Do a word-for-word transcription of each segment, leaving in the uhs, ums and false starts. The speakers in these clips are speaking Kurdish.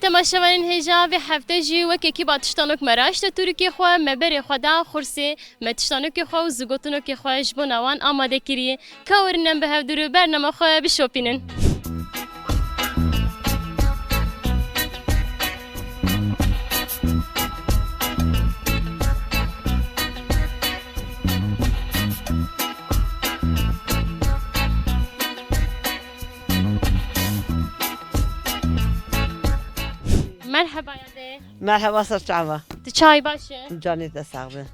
Temaşevanên hêja, vê hefte jî wekekî ba tiştanok me raşte tûrikê xwe, me berê xwe da xursê, me tiştanokê xwe û zigotinokê xwe ji bona wan amade kiriye. Ka werin em bi hevdû re bernama xwe bişopînin. Merheba yadê. Merheba serçava. Tu çawa yî, baş î? Canê te sax be.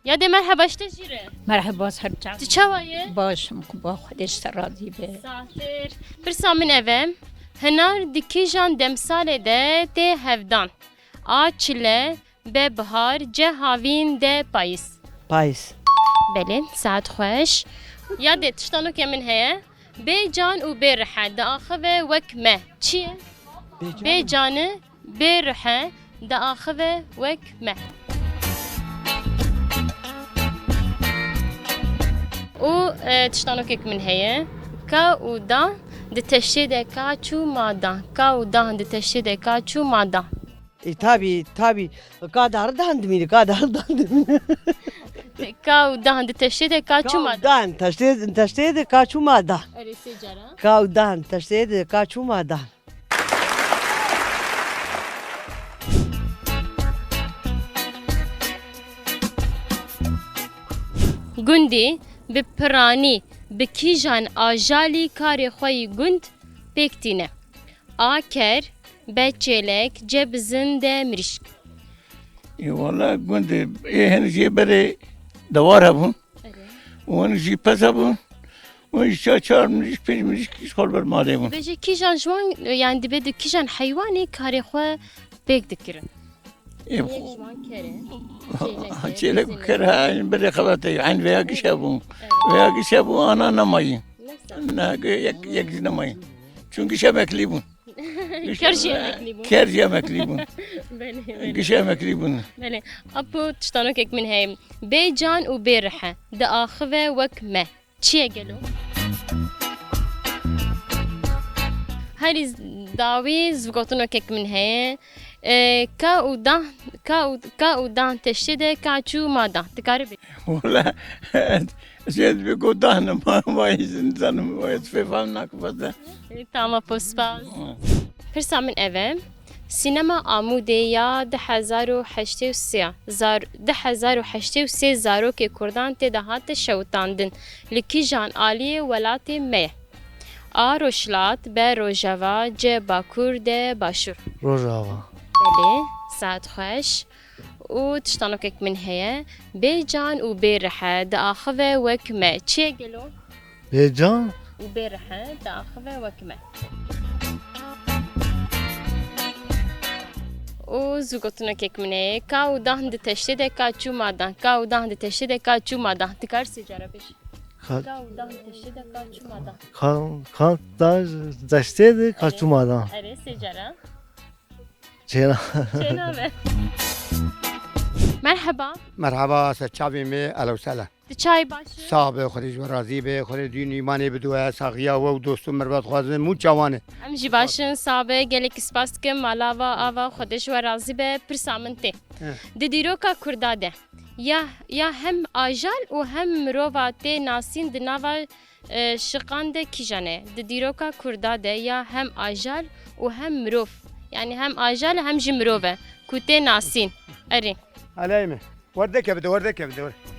Yadê merheba ji te jî re. Merheba serçava. Tu çawa yî? Baş im, Xuba Xwedê ji te razî be. Saxtir. Pirsa min ev e. Hinar di kîjan demsalê de tê hevdan? A çile, B bihar, C havîn, D payîz. Payîz. Belê, saet xweş. Yadê tiştanokê min heye. Bê can û bê rihe diaxive wek me. Çi ye? Bê can. Bê canî, bê rihe diaxive wek me. Û, e, tiştanokek min heye. Ka û da di teştê de ka çû ma da. Ka û da di teştê de ka çû ma da. E, tabî, tabî. Ka dar dan dimîne, ka dar dan dimîne. Ka û dan di teştê de ka çû ma da. Dan, teştê, teştê de ka çû ma da. Erê, sê cara. Ka û dan, teştê de ka çû ma da. Gundî bi piranî bi kîjan ajalî karê xwe yî gund pêk tîne? A ker, B çêlek, C bizin, D mirîşk. Ê wala gund ê hin jê berê dewar hebûn. Erê. Û hin jî pez hebûn. Û hin jî çar, çar mirîşk, pênc mirîşk ji xwe li ber malê bûn. Bêje kîjan ji wan, yani dibê di kîjan heywanê karê xwe pêk dikirin? Ê, yek ji wan ker e. Çêlek e, çêlek û ker e, eyn berê xebatê, eyn veya giş hebû. Evet. Veya giş hebû, ana nemayî. Mesela? Ne, yek, yek jî nemayî. Çûn giş emeklî bûn. Ker jî emeklî bûn. Ker jî emeklî bûn. Belê, belê. Giş emeklî bûn. Belê. Apo tiştanokek min heye. Bê can û bê rihe. Diaxive wek me. Çi ye gelo? Herî dawî zigotinokek min heye. E, ka û dan, ka û, ka û dan teştê de ka çû ma da. Dikarî bê. Wala, ez ê dibê ku dan ma, ma nizanim, ez fê fam nakim fazla. E, tamam, spas. Pirsa min ev e. Sînema Amûdê ya du hezar û heştê û sê, zar-, du hezar û heştê û sê zarokê kurdan tê de hate şewitandin. Li kîjan aliyê welatê me ye? A Rojhilat, B Rojava, C Bakur, D Başûr. Rojava. Belê, saet xweş. Û tiştanokek min heye. Bê can û bê rihe diaxive wek me. Çi ye gelo? Bê can. Û bê rihe diaxive wek me. Û zû gotinokek min heye. Ka û dan di teştê de ka çû ma dan. Ka û dan di teştê de ka çû ma dan. Dikar sê cara bêjî. Ka- Ka û dan di teştê de ka çû ma dan. Ka, ka da teştê de ka çû ma dan. Erê, sê cara. Çêna. Çêna be. Merheba. Merheba, ser çavê me, ehlen û sehlen. Tu çawa yî, baş î? Sax be, Xwedê ji we razî be, Xwedê dîn û îmanê bide we, saxiya we û dost û merva dixwazin, mû çawan e. Em jî baş in, sax be, gelekî spas dikim, mala va, ava, Xwedê ji we razî be, pirsa min tê. He. Di dîroka Kurda de, ya, ya hem ajal û hem mirova tê nasîn di nava e, şiqan de kîjan e? Di dîroka Kurda de ya hem ajal û hem mirov, yanî hem ajal e hem jî mirov e, ku tê nasîn. Erê. Aleyme. Werdeke bide, werdeke bide, werdeke.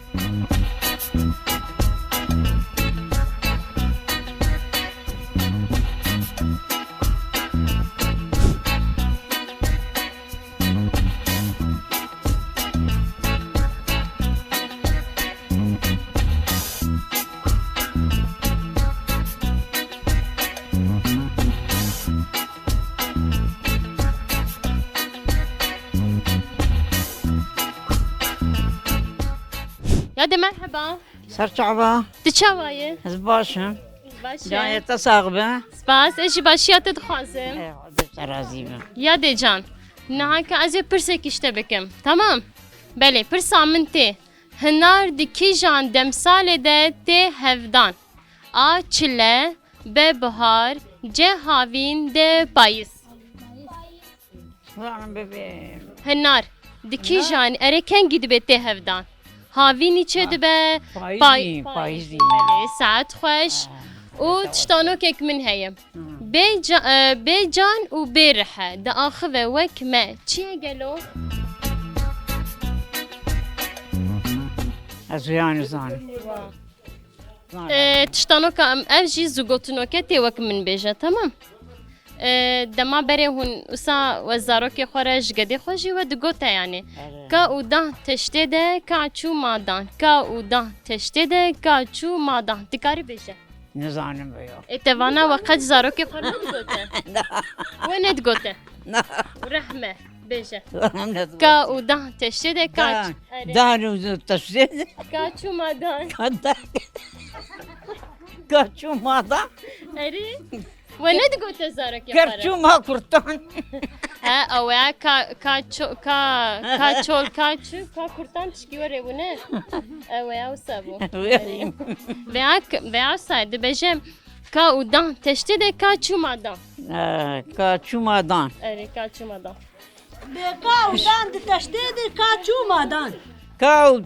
Yadê merheba. Ser çava. Tu çawa yî? Ez baş im. Baş e. Canê te sax be. Spas, ez jî başiya te dixwazim. Ê, Xwedê te razî be. Yadê can, niha ka ez ê pirsekî ji te bikim. Tamam? Belê, pirsa min tê. Hinar di kîjan demsalê de tê hevdan? A çile, B bihar, C havîn, D payîz. Payîz. Zanim bibê. Hinar. Di kîjan erê kengî dibe tê hevdan? Havînî çê dibe? Payîzî, pay-, payîzî. Belê, saet xweş. Ha, û tiştanokek min heye. Hı. Bê ca-, e, bê can û bê rih e. Diaxive wek me. Çi ye gelo? Ez vêya nizanim. Zanim. E, tiştanoka em, ev jî zû gotinok e, tê wek min bêje, temam? E, dema berê hûn wisa we zarokê xwe re ji gedê xwe jî we digote, yanî. Erê. Ka û dan teştê de, ka çû madan. Ka û dan teştê de, ka çû madan. Dikarî bêje? Nizanim vêya. Ê, te vana we qet zarokê xwe nedigote? Na. We nedigote? Na. Rehme, bêje. Rehme. Ka û dan teştê de, ka... Dan. Erê. Dan û teştê de. Ka çû madan. Ka da-, ka çû madan. Erê. We nedigote zarokê xwe re? Ka çû ma kurtan. He, ew ya ka, ka ço-, ka, ka çol, ka çi, ka kurtan tişkî were bû, ne? Ew ya wisa bû. Wê. Veya k-, veya wisa dibêje, ka û dan teştê de, ka çû madan. He, ka çû madan. Erê, ka çû madan. Bê ka û dan di teştê de, ka çû madan. Ka û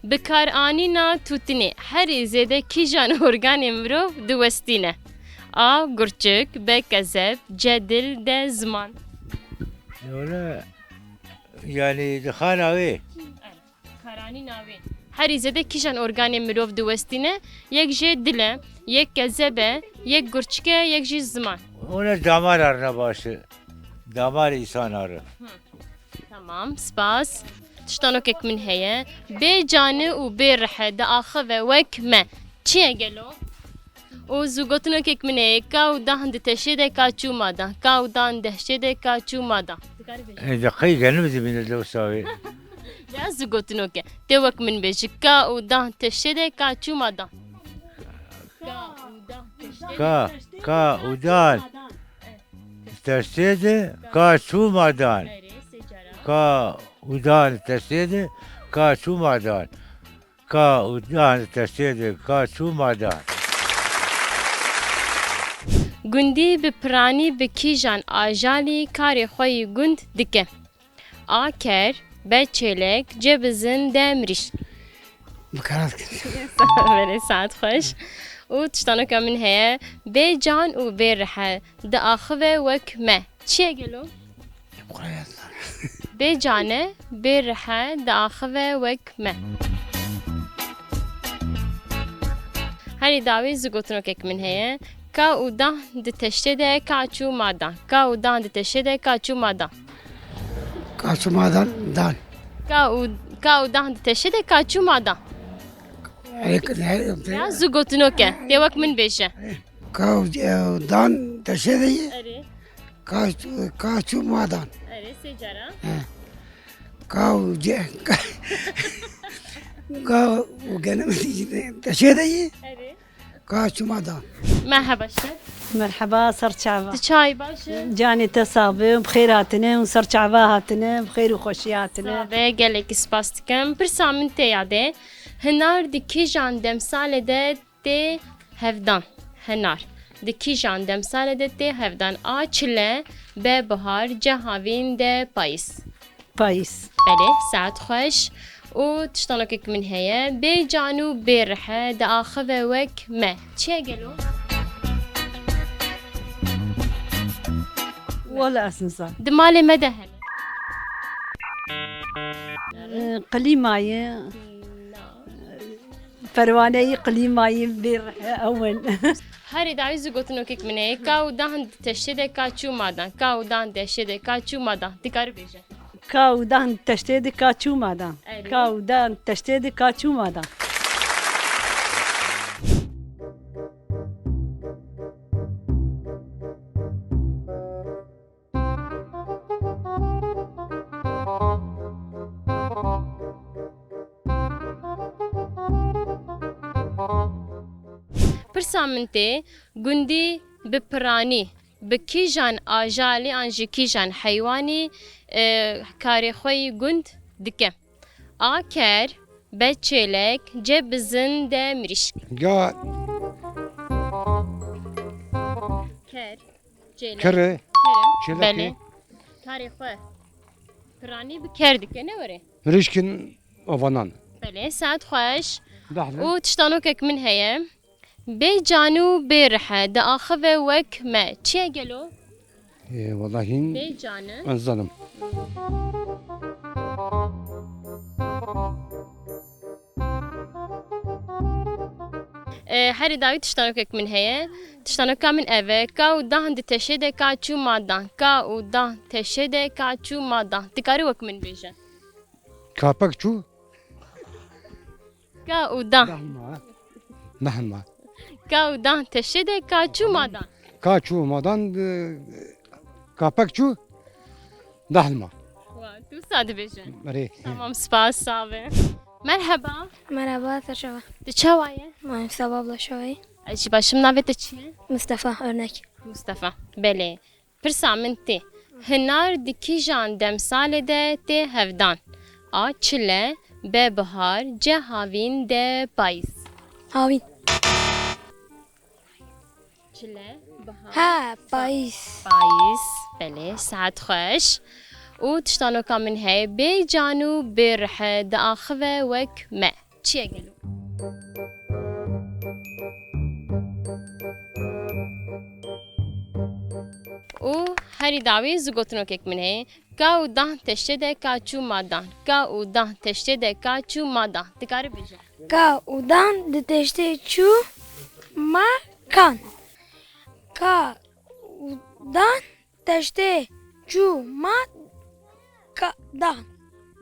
Bikaranîna tûtinê herî zêde kîjan organê mirov diwestîne? A. Gurçik, B. Kezeb, C. Dil, D. Ziman. Öyle, yani, dixana wê. Karanîna wê. Herî zêde kîjan organê mirov diwestîne? Yek jê dil e, yek kezeb e, yek gurçik e, yek jî ziman. Ona damar arna baş e. Damar îsan arı. Hı. Tamam, spas. Tiştanokek min heye. Bê canî û bê rih e, diaxive wek me. Çi ye gelo? Û zû gotinokek min heye, ka û dan di teşê de, ka çû madan. Ka û dan di teşê de, ka çû madan. Dikarî bêjî? Ê, de qey genim dibîne de wisa wê. Ya zû gotinok e. Tê wek min bêjî. Ka û dan teşê de, ka çû madan. Ka û dan teşê de. Ka, ka û dan teşê de, ka çû madan. Erê, sê cara. Ka û dan teşê de, ka çû madan. Ka û dan teştê de, ka çû madan. Gundî bi piranî bi kîjan ajalî karê xwe yî gund dike? A. Ker, B. Çêlek, C. Bizin, D. Mirîşk. Bi karat kir. Belê, saet xweş. Û tiştanoka min heye, bê can û bê rih e, diaxive wek me. Çi ye gelo? Bê can e, bê rih e, diaxive wek me. Herî dawî zû gotinokek min heye. Ka û dan di teştê de, ka çû madan. Ka û dan di teştê de, ka çû madan. Ka çû madan, dan. Ka û, ka û dan di teştê de, ka çû madan. Ê, ê, ê. Ya zû gotinok e. Tê wek min bêje. Ka û, e, dan teşê de ye. Erê. Ka, ka çû madan. Erê, sê cara. He. Ka û ce-, ka, ka û genim teşê de ye. Erê. Ka çû madan. Merheba şef. Merheba, ser çava. Tu çayî baş e? Canê te sax be, bi xêr hatine û ser çava hatine, bi xêr û xweşî hatine. Sax be, gelekî spas dikim. Pirsa min tê yadê, hinar di kîjan demsalê de tê hevdan? Hinar di kîjan demsalê de tê hevdan? A. Çile, B. Bihar, C. Havîn, D. Payîz. Payîz. Belê, saet xweş. Û tiştanokek min heye. Bê can û bê rih e, diaxive wek me. Çi ye gelo? Wele ez nizam. Di malê me de hene. Ee, klîmayê. Na. Perwaneyî, klîmayî, bê rih e, ew in. Herî dawî zû gotinokek min heye. Ka û dan di teştê de, ka çû madan. Ka û dan di teştê de, ka çû madan. Dikarî bêje. Ka û dan di teştê de, ka çû madan. Erê. Ka û dan di teştê de, ka çû madan. Pirsa min tê, gundî bi piranî bi kîjan ajalî an jî kîjan heywanî, e, karê xwe yî gund dike? A. Ker, B. Çêlek, C. Bizin, D. Mirîşk. Ya. Çêlek. Kir e. Kir e. Çêlek e. Belê. Karê xwe piranî bi ker dike, ne were? Mirîşkên avanan. Belê, saet xweş. Dahle. Û tiştanokek min heye. Bê can û bê rih e, diaxive wek me. Çi ye gelo? Ê, wellahî Bê can e. Ez zanim. E, herî dawî tiştanokek min heye. Tiştanoka min ev e. Ka û dan di teşê de ka çû ma dan. Ka û dan teşê de ka çû ma dan. Dikarî wek min bêje. Kapek çû. Ka û dan. Dahma. Dahma. Ka û dan teşê de ka çû ma dan. Ka çû ma dan, e, kapek çû. Dahma. Wa, tu sa dibêje. Erê. Tamam, spas, sağ be. Merhaba. Merhaba, te çawa? Tu çawa ye? Ma, sağ ol, abla, çawa ye? Ez jî başim, navê te çi ye? Mustafa, örnek. Mustafa. Belê. Pirsa min tê. Hinar di kîjan demsalê de tê hevdan? A çile, B bihar, C havîn, D payîz. Havîn. Çile, bihar, Ha, payîz. Payîz. Belê, saet xweş. Û tiştanoka min heye, bê can û bê rih e, diaxive wek me. Çi ye gelo? Û herî dawî zû gotinokek min heye. Ka û dan teştê de ka çû ma dan. Ka û dan teştê de ka çû ma dan. Dikarî bêje. Ka û dan di teştê çû ma kan. Ka û dan teştê çû ma ka-, dan.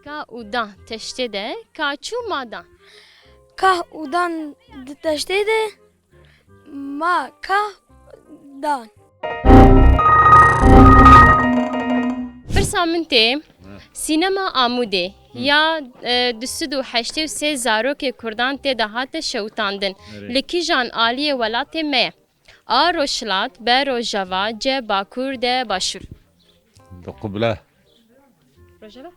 Ka û dan teştê de ka çû ma dan. Ka û dan di teştê de ma ka dan. Pirsa min tê, sînema Amûdê ya, e, du sed û heştê û sê zarokê kurdan tê de hate şewitandin. Erê. Li kîjan aliyê welatê me ye? A Rojhilat, B Rojava, C Bakur, D Başûr. Di qubla. Rojava?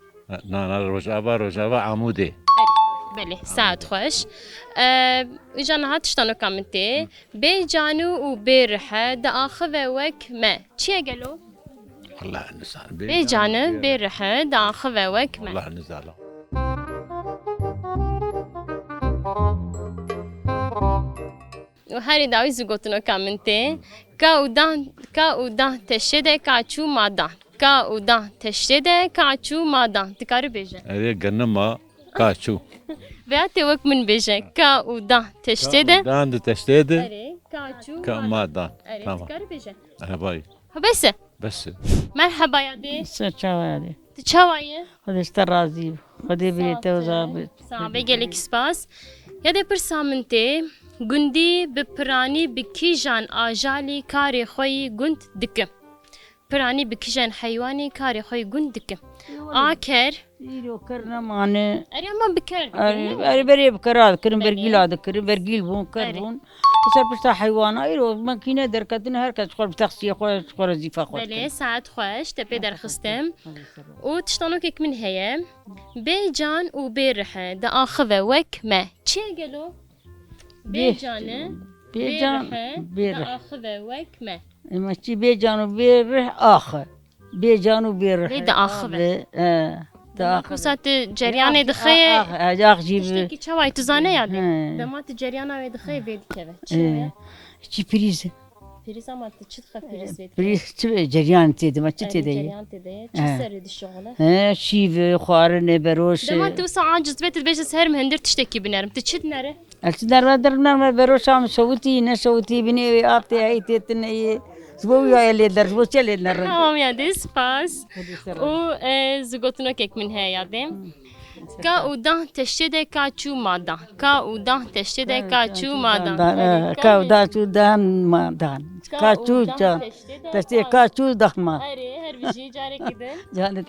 Na, na, Rojava, Rojava, Amûdê. Belê, saet xweş. E, îja niha tiştanoka min tê. Bê canû û bê rih e, diaxive wek me. Çi ye gelo? Allah nizan. Bê can e, bê rih e, diaxive wek me. Allah nizan. Û herî dawî zû gotinoka min tê. Ka û dan, ka û dan teştê de ka çû ma dan. Ka û dan teştê de ka çû ma dan. Dikarî bêje. Erê, genima ka çû. Veya tê wek min bêje. Ka û dan teştê de. Ka û dan di teştê de. Erê, ka çû ka ma dan. Erê, tamam. Dikarî bêje. Erê, bay. Ha, bes e? Bes e. Merheba yadê. Ser çawa yadê? Tu çawa ye? Xwedê ji te razî be. Xwedê birê te uza be. Sağ be, gelek spas. Yadê, pirsa min tê, gundî bi piranî bi kîjan ajalî karê xwe yî gund dike? Piranî bi kîjan heywanî karê xwe yî gund dike? A ker. Îro ker nemane. Erê, ama bi ker dikin, ne? Erê, berê bi kera dikirin, bergîla dikirin, bergîl bûn, ker bûn. Li ser pişta heywana, îro makîne derketine, her kes xwe bi texsiyê xwe, xwe rezîfa xwe dikin. Belê, saet xweş, te pê derxistim. Û tiştanokek min heye. Bê can û bê rih e, diaxive wek me. Çi ye gelo? Bê can e, bê rih e, diaxive wek me. Ema çi bê can û bê rih axe. Bê can û bê rih. Lê diaxive. He, diaxive. Wisa tu ceryanê dixe ye. Ax, ax, ax jî bi. Tiştekî çawa ye, tu zane ya dê. He. Dema tu ceryana wê dixe ye, vê dikeve. Çi ye? Çi prîz e? Prîz, ama tu çi dixe prîz vê dikeve? Prîz çi be? Ceryan tê de, ma çi tê de ye? Ceryan tê de ye. Çi serê dişixule? He, şîv e, xwarin e, beroş e. Dema tu wisa aciz be, tu dibêje ser min hindir tiştekî binerim. Tu çi dinere? Ez çi derve dirname, beroşa min şewitî, neşewitî, binê wê av tê, hey tê, tune yê. Ji bo wî ya lê der, ji bo çi lê der? Tamam yadê, spas. Û, e, zû gotinokek min heye yadê. Ka û dan teştê de ka çû ma dan. Ka û dan teştê de ka çû ma dan. Ka û dan çû dan ma dan. Ka çû dan. Teştê ka çû dan ma. Erê, her bijî, carekî din. Canê,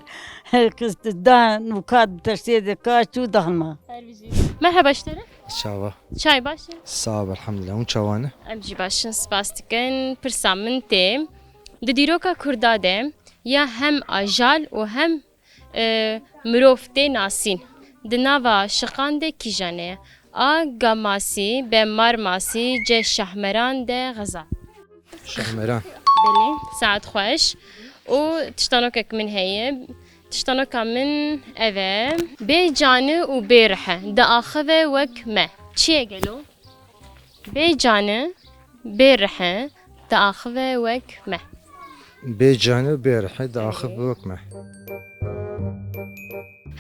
kist dan û ka teştê de ka çû dan ma. Her bijî. Merheba ji te re. Çawa? Çay baş e? Sağ ol, elhamdülillah. Hûn çawa ne? Em jî baş in, spas dikin. Pirsa min tê. Di dîroka Kurda de ya hem ajal û hem, e, mirov tê nasîn. Di nava şiqan de kîjan e? A Gamasî, B Marmasî, C Şahmeran, D Xezal. Şahmeran. Belê, saet xweş. Û tiştanokek min heye. Tiştanoka min ev e. Bê canî û bê rih e, diaxive wek me. Çi ye gelo? Bê canî, bê rih e, diaxive wek me. Bê canî û bê rih e, diaxive wek me.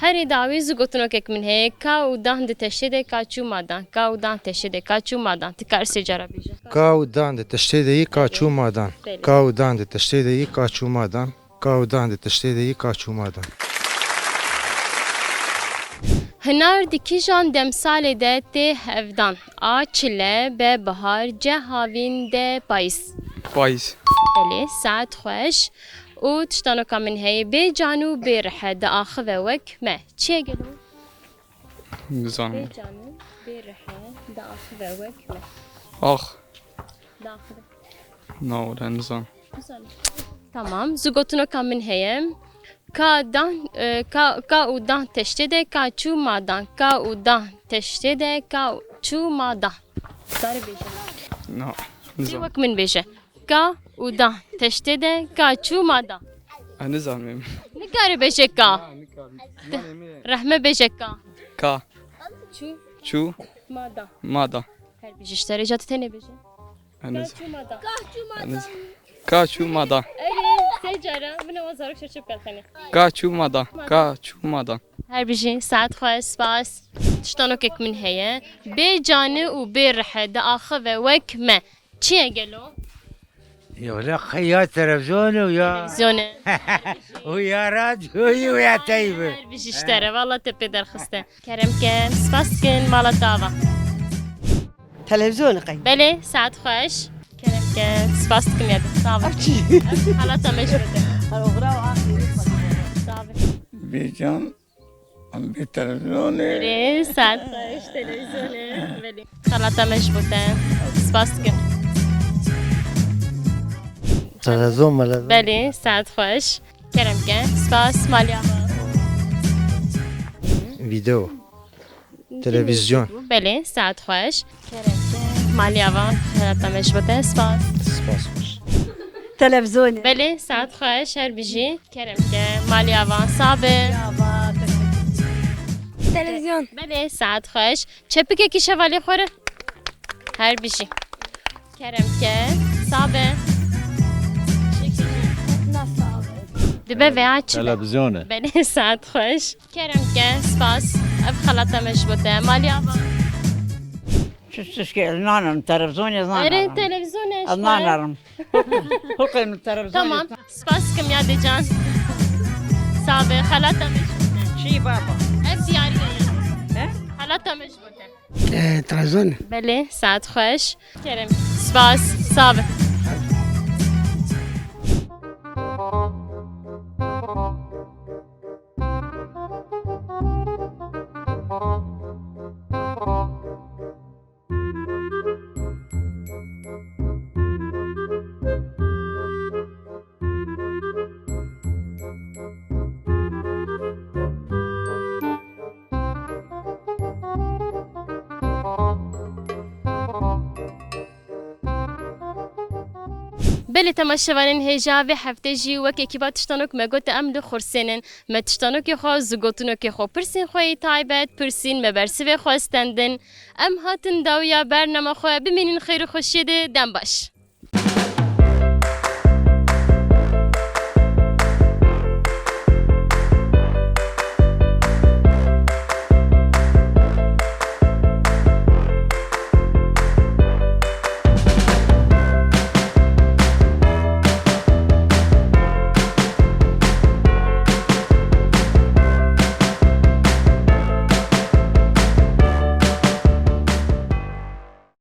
Herî dawî zû gotinokek min heye. Ka û dan di teştê de, ka çû ma dan. Ka û dan teştê de, ka çû ma dan. Ti kar sê cara bêje. Ka û dan di teştê de yî, ka çû ma dan. Belê. Ka û dan di teştê de yî, ka çû ma dan. Ka û dan di teştê de yî, ka çû ma dan. Hinar di kîjan demsalê de tê hevdan? A çile, B bihar, C havîn, D payîz. Payîz. Belê, saet xweş. Û tiştanoka min heye. Bê canî û bê rih e, diaxive wek me. Çi ye gelo? Nizanim. Bê canî, bê rih e, diaxive wek me. Ax. Diaxive. Na, wele nizanim. Nizanim. Tamam, zû gotinoka min heye. Ka dan, e, ka, ka û dan teştê de, ka çû ma dan. Ka û dan teştê de, ka çû ma dan. Karê bêje. Na, nizanim. Wek min bêje. Ka û dan teştê de, ka çû ma dan. Ez nizanim. Nikarê bêje ka. Rehme bêje ka. Ka. Çû. Çû. Ma dan. Ma dan. Her bijî ji te re, îca tu tenê bêje. Ka çû ma dan. Ez niz-, ka çû ma dan. Erê, sê cara, min ê wan zarok şer çi bike tenê. Ka çû ma dan. Ka çû ma dan. Her bijî, saet xweş, spas. Tiştanokek min heye. Bê canî û bê rih e, diaxive wek me. Çi ye gelo? Ya wele qey ya televîzyonê û ya Televîzyonê. Û ya radyoyî û ya teybi. Her bijî ji te re, valla te pê derxiste. Kerem ke, spas dikin, mala te ava. Televîzyonê qey. Belê, saet xweş. Kerem ke, spas dikim ya de. Sağ ol. Ev çi? Xalata me ji bo te. Sağ ol. Bê can. Em bê televîzyonê. Erê, saet xweş, televîzyonê. Belê. Xelata me ji bo te. Spas dikim. Televîzyon me lez. Belê, saet xweş. Kerem ke. Spas, maliya me. Video. Televîzyon. Belê, saet xweş. Kerem ke. Maliya me. Xelata me ji bo te. Spas. Spas xweş. Televîzyonê. Belê, saet xweş, her bijî. Kerem ke, malî avan sabe. Televîzyon. Belê, saet xweş. Çepikekî şevalê xwe re. Her bijî. Kerem ke, sabe. Dibe veya çi be? Televîzyonê. Belê, saet xweş. Kerem ke, spas. Ev xelata me ji bo te. Malî avan. Çi tişkê ez nanerim, televîzyonê ez nanerim. Erê, televîzyonê ez nanerim. Hiqê min televîzyonê. Tamam. Spas dikim ya Decan. Sabe, xelata me ji bo te. Çi baba? Ev diyarî ye. He? Xelata me ji bo te. E, televîzyon. Belê, saet xweş. Kerem. Spas, sabe. Belê temaşevanên hêja, vê hefte jî wek ekîba Tiştanok me got, em li Xursênin. Me tiştanokê xwe, zigotinokê xwe, pirsên xwe yê taybet pirsîn, me bersivê xwe stendin. Em hatin dawiya bernama xwe, bimînin xêr û xweşiyê de, dem baş.